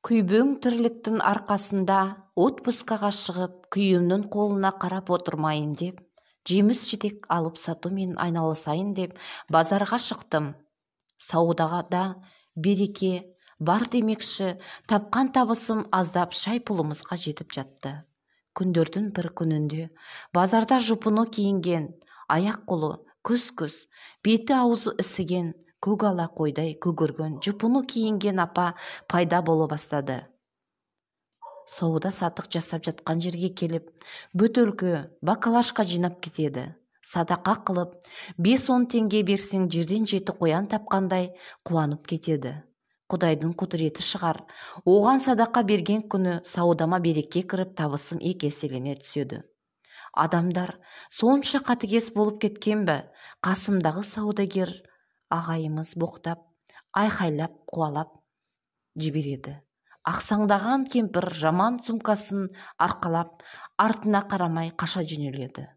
Күйбең тірліктің арқасында отпускаға шығып, күйеуімнің қолына қарап отырмайын деп, жеміс-жидек алып сатумен айналысайын деп базарға шықтым. Саудаға да береке бар демекші, тапқан табысым аздап шай пұлымызға жетіп жатты. Күндердің бір күнінде базарда жұпыны киінген, аяқ-қолы күс-күс, беті аузы ісіген, көк ала қойдай көгерген жұпыны киінген апа пайда бола бастады. Сауда-саттық жасап жатқан жерге келіп, бөтелке, баклажка жинап кетеді. Садақа қылып, 5-10 теңге берсең, жерден жеті қоян тапқандай қуанып кетеді. Құдайдың құдіреті шығар. Оған садақа берген күні саудама береке кіріп, табысым екі еселене түседі. Адамдар сонша қатыгез болып кеткен бе? Қасымдағы саудагер ағайымыз боқтап, айқайлап, қуалап жібереді. Ақсаңдаған кемпір жаман сумкасын арқалап, артына қарамай қаша жөнеледі.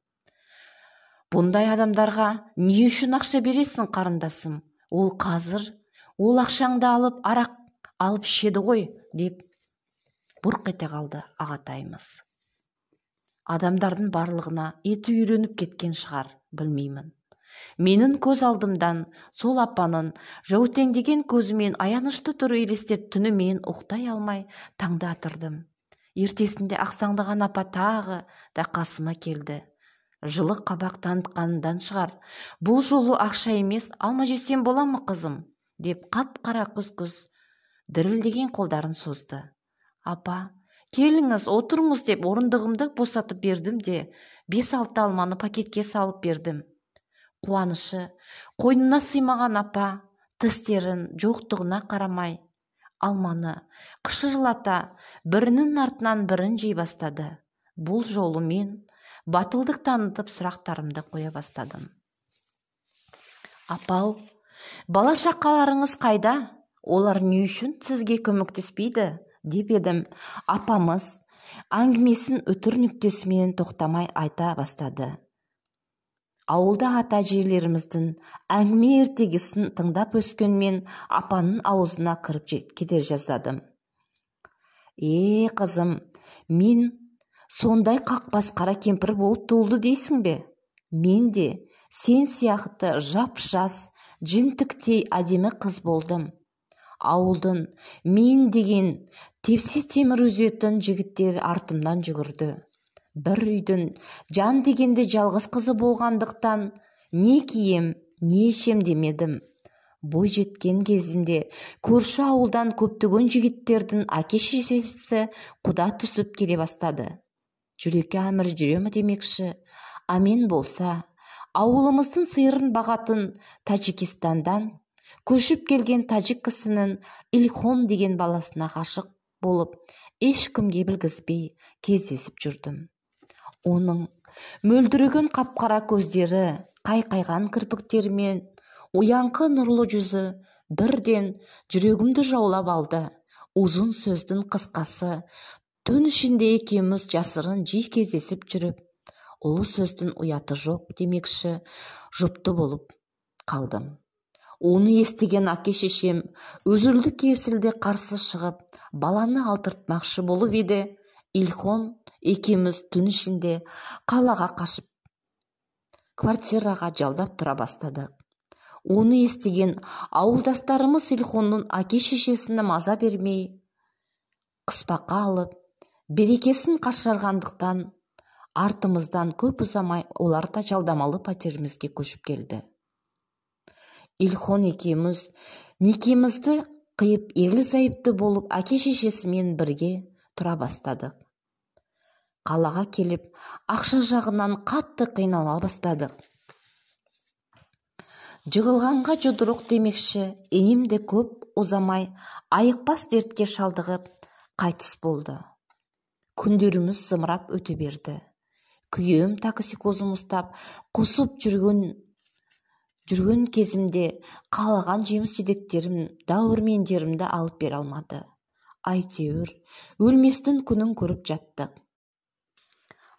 Бұндай адамдарға не үшін ақша бересің, қарындасым? Ол қазір ол ақшаңды алып, арақ алып ішеді ғой, деп бұрқ ете қалды ағатайымыз. Адамдардың барлығына еті үйреніп кеткен шығар, білмеймін. Менің көз алдымдан сол апаның жәутеңдеген көзімен аянышты түрі елестеп, түнімен ұйықтай алмай таңды атырдым. Ертесінде ақсаңдаған апа тағы да қасыма келді. Жылы қабақ танытқанынан шығар. Бұл жолы ақша емес, алма жесем бола ма, қызым? Деп қап-қара күс-күс дірілдеген қолдарын созды. Апа, келіңіз, отырыңыз деп орындығымды босатып бердім де, 5-6 алманы пакетке салып бердім. Қуанышы қойнына сыймаған апа тістерін жоқтығына қарамай алманы қышырлата бірінің артынан бірін жей бастады. Бұл жолы мен батылдық танытып сұрақтарымды қоя бастадым. Апау, бала шақаларыңыз қайда? Олар не үшін сізге көмектеспейді? Деп едім. Апамыз әңгімесін үтір нүктесімен тоқтамай айта бастады. Ауылда ата-әжелеріміздің әңгіме ертегісін тыңдап өскен мен апаның аузына кіріп кете жаздадым. Е, қызым, мен сондай қақбас қара кемпір болып туылды дейсің бе? Мен де сен сияқты жап-жас, жінтіктей әдемі қыз болдым. Ауылдың мен деген тепсе темір үзетін жігіттер артымнан жүгірді. Бір үйдің жан дегенде жалғыз қызы болғандықтан не кием, не ішем демедім. Бой жеткен кезімде көрші ауылдан көптеген жігіттердің әке-шешесі құда түсіп келе бастады. Жүрекке әмір жүре ме демекші, амен болса, ауылымыздың сиырын бағатын Тәжікстаннан көшіп келген тәжік кісінің Илхом деген баласына ғашық болып, ешкімге білгізбей кездесіп жүрдім. Оның мөлдіреген қап-қара көздері, қайқайған кірпіктері мен ояңқы нұрлы жүзі бірден жүрегімді жаулап алды. Ұзын сөздің қысқасы, түн ішінде екеуміз жасырын жиі кездесіп жүріп, ұлы сөздің ұяты жоқ демекші, жұпты болып қалдым. Оны естіген әке-шешем үзілді-кесілді қарсы шығып, баланы алдыртмақшы болып еді. Илхон екеуміз түн ішінде қалаға қашып, квартираға жалдап тұра бастадық. Оны естіген ауылдастарымыз Илхонның әке-шешесіне маза бермей, қыспаққа алып, берекесін қашырғандықтан артымыздан көп ұзамай олар да жалдамалы пәтерімізге көшіп келді. Илхон екеуміз некемізді қиып, ерлі-зайыпты болып әке-шешесімен бірге тұра бастадық. Қалаға келіп, ақша жағынан қатты қинала бастадық. Жығылғанға жұдырық демекші, енем де көп ұзамай айықпас дертке шалдығып қайтыс болды. Күндеріміз зымырап өте берді. Күйеуім токсикозым ұстап, құсып жүрген кезімде қалаған жеміс-жидектерім, дәурмендерімді алып бере алмады. Әйтеуір, өлместің күнін көріп жаттық.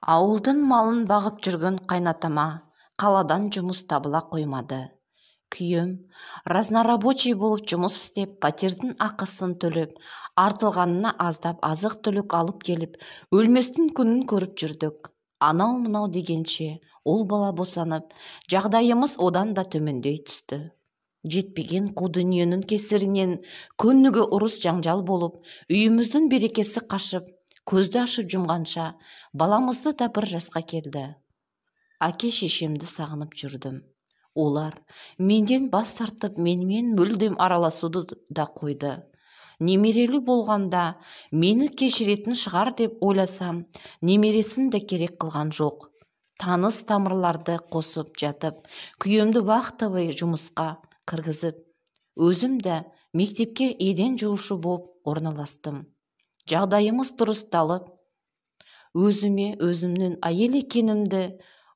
Ауылдың малын бағып жүрген қайнатама қаладан жұмыс табыла қоймады. Күйеуім разнорабочий болып жұмыс істеп, пәтердің ақысын төлеп, артылғанына аздап азық-түлік алып келіп, өлместің күнін көріп жүрдік. Анау-мынау дегенше, ұл бала босанып, жағдайымыз одан да төмендей түсті. Жетпеген қу дүниенің кесірінен күніге ұрыс жаңжал болып, үйіміздің берекесі қашып, көзді ашып жұмғанша баламызды да 1 жасқа келді. Әке шешемді сағынып жүрдім. Олар менден бас тартып, менімен мүлдем араласуды да қойды. Немерелі болғанда мені кешіретін шығар деп ойласам, немересін де керек қылған жоқ. Таныс тамырларды қосып жатып, күйеуімді вахтовый жұмысқа кіргізіп, өзім де мектепке еден жуушы болып орналастым. Жағдайымыз дұрысталып, өзіме өзімнің әйел екенімді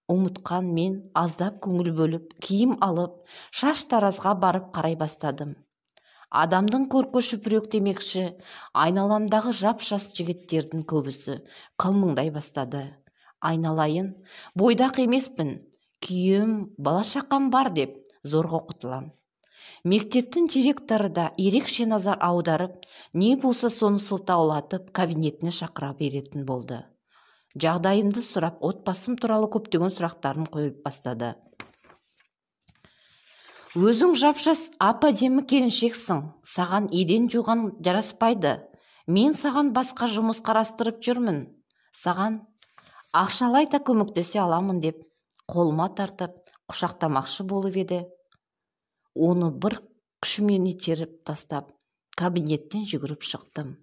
ұмытқан мен аздап көңіл бөліп, киім алып, шаш таразға барып қарай бастадым. Адамдың көркі шүпірек демекші, айналамдағы жап-жас жігіттердің көбісі қылмыңдай бастады. Айналайын, бойдақ емеспін, күйеуім, бала-шақам бар деп зорға құтылам. Мектептің директоры да ерекше назар аударып, не болса соны сылтаулатып, кабинетіне шақыра беретін болды. Жағдайымды сұрап, отбасым туралы көптеген сұрақтарын қойып бастады. Өзің жап-жас ап-әдемі келіншексің, саған еден жуған жараспайды. Мен саған басқа жұмыс қарастырып жүрмін, саған ақшалай да көмектесе аламын деп қолыма тартып, құшақтамақшы болып еді. Оны бір күшімен итеріп тастап, кабинеттен жүгіріп шықтым.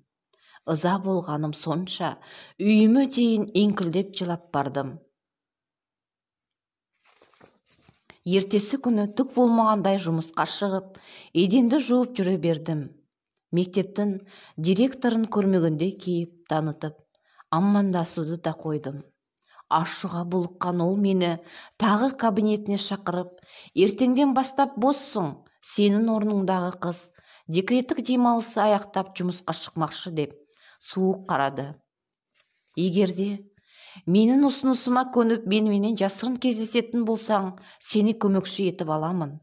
Ыза болғаным сонша, үйіме дейін еңкілдеп жылап бардым. Ертесі күні түк болмағандай жұмысқа шығып, еденді жуып жүре бердім. Мектептің директорын көрмегендей кейіп танытып, амандасуды да қойдым. Ашуға булыққан ол мені тағы кабинетіне шақырып, ертеңден бастап боссың, сенің орныңдағы қыз декреттік демалысы аяқтап жұмысқа шықмақшы деп суық қарады. Егерде менің ұсынысыма көніп, меніменен жасырын кездесетін болсаң, сені көмекші етіп аламын.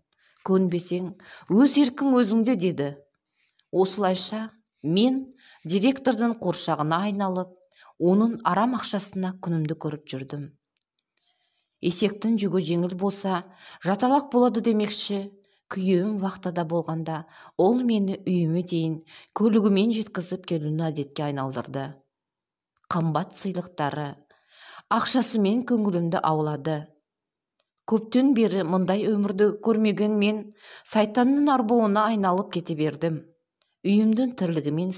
Көнбесең, өз еркің өзіңде деді. Осылайша мен директордың қоршағына айналып, оның арам ақшасына күнімді көріп жүрдім. Есектің жүгі жеңіл болса, жаталақ болады демекші, күйеуім вахтада болғанда, ол мені үйіме дейін көлігімен жеткізіп келуін әдетке айналдырды. Қымбат сыйлықтары, ақшасымен көңілімді аулады. Көптен бері мұндай өмірді көрмеген мен сайтанның арбауына айналып кете бердім. Үйімдің тірлігін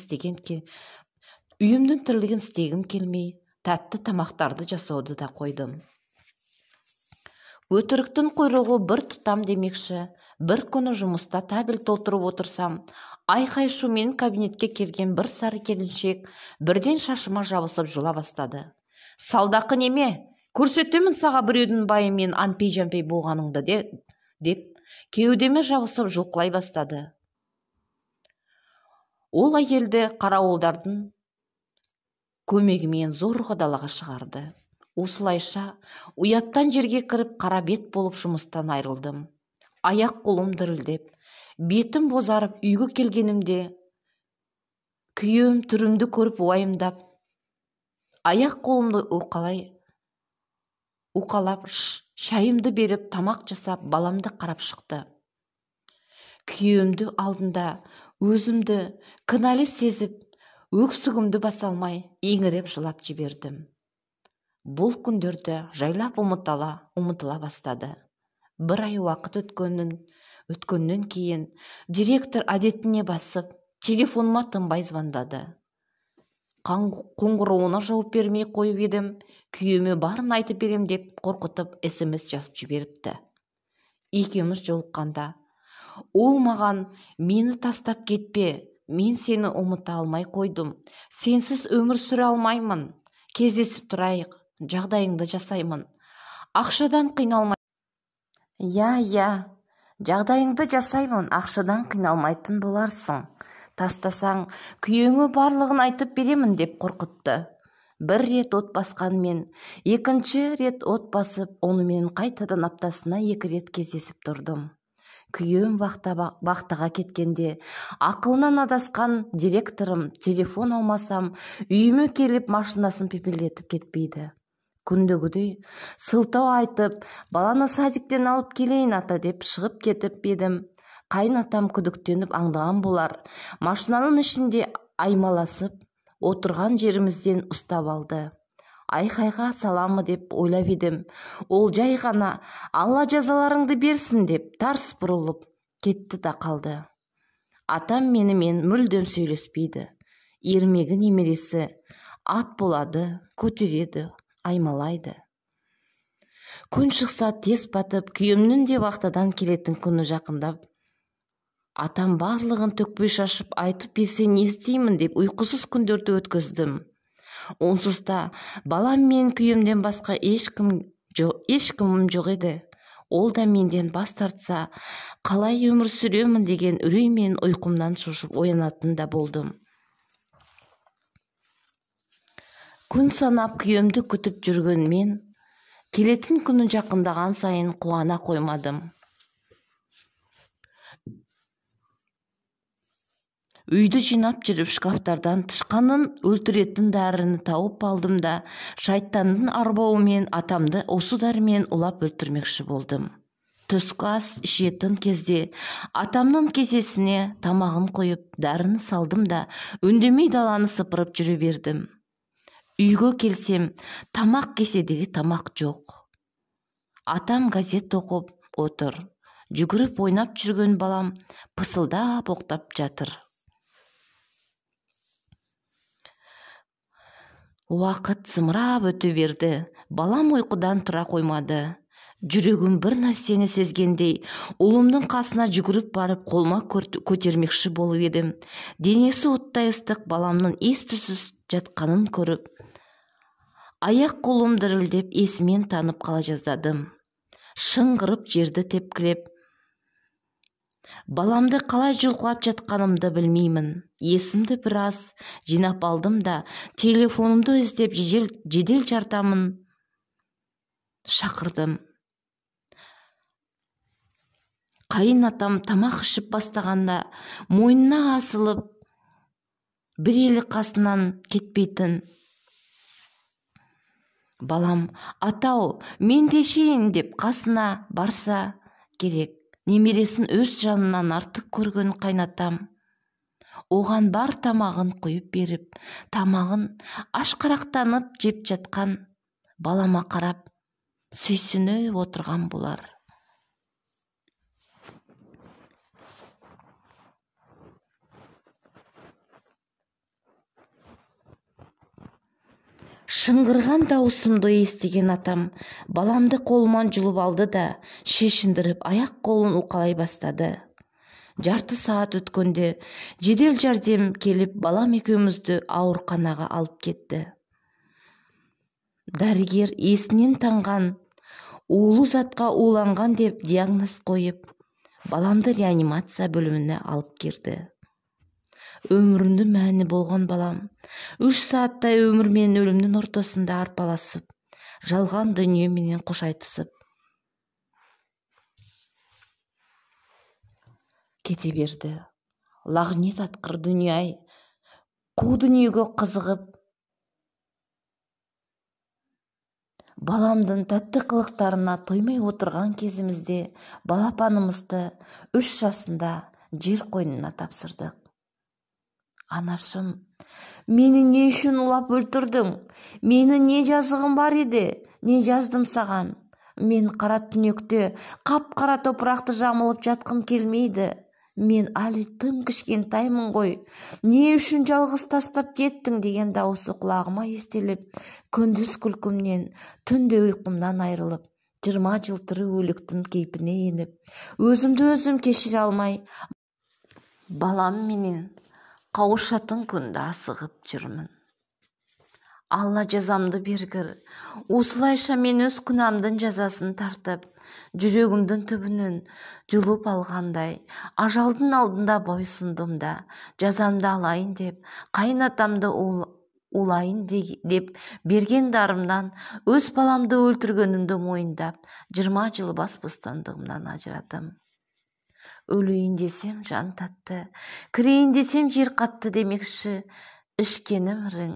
істегім келмей, тәтті тамақтарды жасауды да қойдым. Өтіріктің құйрығы бір тұтам демекші, бір күні жұмыста табель толтырып отырсам, айқай-шумен кабинетке келген бір сары келіншек бірден шашыма жабысып жұла бастады. Салдақы неме? Көрсетемін саға біреудің байымен ампей-жампей болғаныңды деп кеудеме жабысып жұлқылай бастады. Ол әйелді қарауылдардың көмегімен зорға далаға шығарды. Осылайша ұяттан жерге кіріп қара бет болып жұмыстан айрылдым. Аяқ қолым дірілдеп, бетім бозарып үйге келгенімде күйеуім түрімді көріп уайымдап, аяқ қолымды уқалап, шайымды беріп, тамақ жасап, баламды қарап шықты. Күйеуімді алдында өзімді кінәлі сезіп, өксігімді баса алмай, еңіреп жылап жібердім. Бұл күндерді жайлап ұмытыла бастады. Бір ай уақыт өткеннен кейін директор әдетіне басып, телефоныма тынбай звондады. Қоңырауына жауап бермей қойып едім, күйеуіме барын айтып берем деп қорқытып СМС жазып жіберіпті. Екеуміз жолыққанда, ол маған мені тастап кетпе, мен сені ұмыта алмай қойдым, сенсіз өмір сүре алмаймын, кездесіп тұрайық, жағдайыңды жасаймын, ақшадан қиналмай. Я, жағдайыңды жасаймын, ақшадан қиналмайтын боларсың. Тастасаң, күйеуіңе барлығын айтып беремін деп қорқытты. Бір рет от басқанмен, екінші рет от басып, онымен қайтадан аптасына 2 рет кездесіп тұрдым. Күйеуім вахтаға кеткенде ақылынан адасқан директорым телефон алмасам, үйіме келіп машинасын пепелдетіп кетпейді. Күндегідей сылтау айтып, баланы садиктен алып келейін ата деп шығып кетіп едім. Қайын атам күдіктеніп аңдыған болар. Машинаның ішінде аймаласып, отырған жерімізден ұстап алды. Айқайға саламы деп ойлап едім. Ол жай ғана Алла жазаларыңды берсін деп тарс бұрылып кетті да қалды. Атам менімен мүлдем сөйлеспейді. Ермегі немересі ат болады, көтереді, аймалайды. Күн шықса тез батып, күйеуімнің де вахтадан келетін күні жақындап, атам барлығын төкпей шашып айтып берсе не істеймін деп ұйқысыз күндерді өткіздім. Онсыз да балам мен күйеуімнен басқа ешкімім жоқ еді. Ол да менден бас тартса, қалай өмір сүремін деген үрей мен ұйқымнан шошып оянатын да болдым. Күн санап күйеуімді күтіп жүрген мен, келетін күні жақындаған сайын қуана қоймадым. Үйді жинап жүріп шкафтардан тышқанын өлтіретін дәріні тауып алдым да, шайтанның арбауымен атамды осы дәрімен улап өлтірмекші болдым. Түскі ас ішетін кезде атамның кесесіне тамағын қойып, дәріні салдым да, үндемей даланы сыпырып жүре бердім. Үйге келсем, тамақ кеседегі тамақ жоқ. Атам газет оқып отыр. Жүгіріп ойнап жүрген балам пысылдап оқтап жатыр. Уақыт зымырап өте берді. Балам ұйқыдан тұра қоймады. Жүрегім бір нәрсені сезгендей, ұлымның қасына жүгіріп барып қолыма көтермекші болып едім. Денесі оттай ыстық баламның ес-түссіз жатқанын көріп, аяқ қолым дірілдеп есімнен танып қала жаздадым. Шыңғырып жерді тепкілеп, баламды қалай жұлқылап жатқанымды білмеймін. Есімді біраз жинап алдым да, телефонымды іздеп жедел жәрдемін шақырдым. Қайын атам тамақ ішіп бастағанда мойнына асылып, бір елі қасынан кетпейтін. Балам, атау, мен де ішейін деп қасына барса керек. Немересін өз жанынан артық көрген қайнатам оған бар тамағын құйып беріп, тамағын ашқарақтанып жеп жатқан балама қарап сүйсініп отырған болар. Шыңғырған дауысымды естіген атам баламды қолымнан жұлып алды да шешіндіріп аяқ қолын уқалай бастады. Жарты сағат өткенде жедел жәрдем келіп балам екеумізді ауруханаға алып кетті. Дәрігер есінен танған, улы затқа уланған деп диагноз қойып, баламды реанимация бөліміне алып кірді. Өмірімді мәні болған балам 3 сааттай өмір менен өлімнің ортасында арпаласып, жалған дүние менен қош айтысып кете берді. Лағнет атқыр дүние-ай, қу дүниеге қызығып, баламдың тәтті қылықтарына тоймай отырған кезімізде балапанымызды 3 жасында жер қойнына тапсырдық. Анашым, мені не үшін улап өлтірдің? Мені не жазығым бар еді? Не жаздым саған? Мен қара түнекте қап-қара топырақты жамылып жатқым келмейді. Мен әлі тым кішкентаймын ғой. Не үшін жалғыз тастап кеттің деген дауысы құлағыма естеліп, күндіз күлкімнен, түнде ұйқымнан айырылып, 20 жыл тірі өліктің кейпіне еніп, өзімді өзім кешіре алмай, балам менен қауышатын күнді асығып жүрмін. Алла жазамды бергір. Осылайша мен өз күнәмдің жазасын тартып, жүрегімдің түбінен жұлып алғандай, ажалдың алдында бойсұндым да, жазамды алайын деп, қайын атамды улайын деп берген дарымнан өз баламды өлтіргенімді мойындап, 20 жыл бас бостандығымнан ажырадым. Өлейін десем жан татты, кірейін десем жер қатты демекші, ішкенім ірің,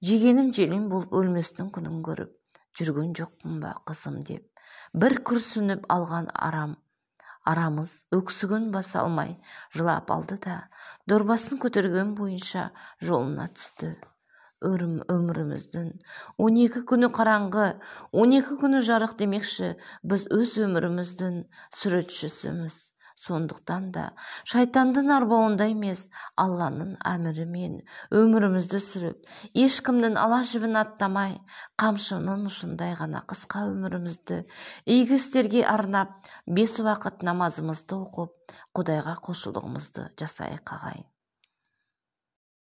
жегенім желін болып өлместің күнін көріп жүрген жоқпын ба, қызым, деп бір күрсініп алған арамыз өксігін баса алмай жылап алды да, дорбасын көтерген бойынша жолына түсті. Өміріміздің 12 күні қараңғы, 12 күні жарық демекші, біз өз өміріміздің суретшісіміз. Сондықтан да шайтандың арбауында емес, Алланың әмірімен өмірімізді сүріп, ешкімнің ала жібін аттамай, қамшының ұшындай ғана қысқа өмірімізді игі істерге арнап, 5 уақыт намазымызды оқып, Құдайға құлшылығымызды жасайық, ағайын.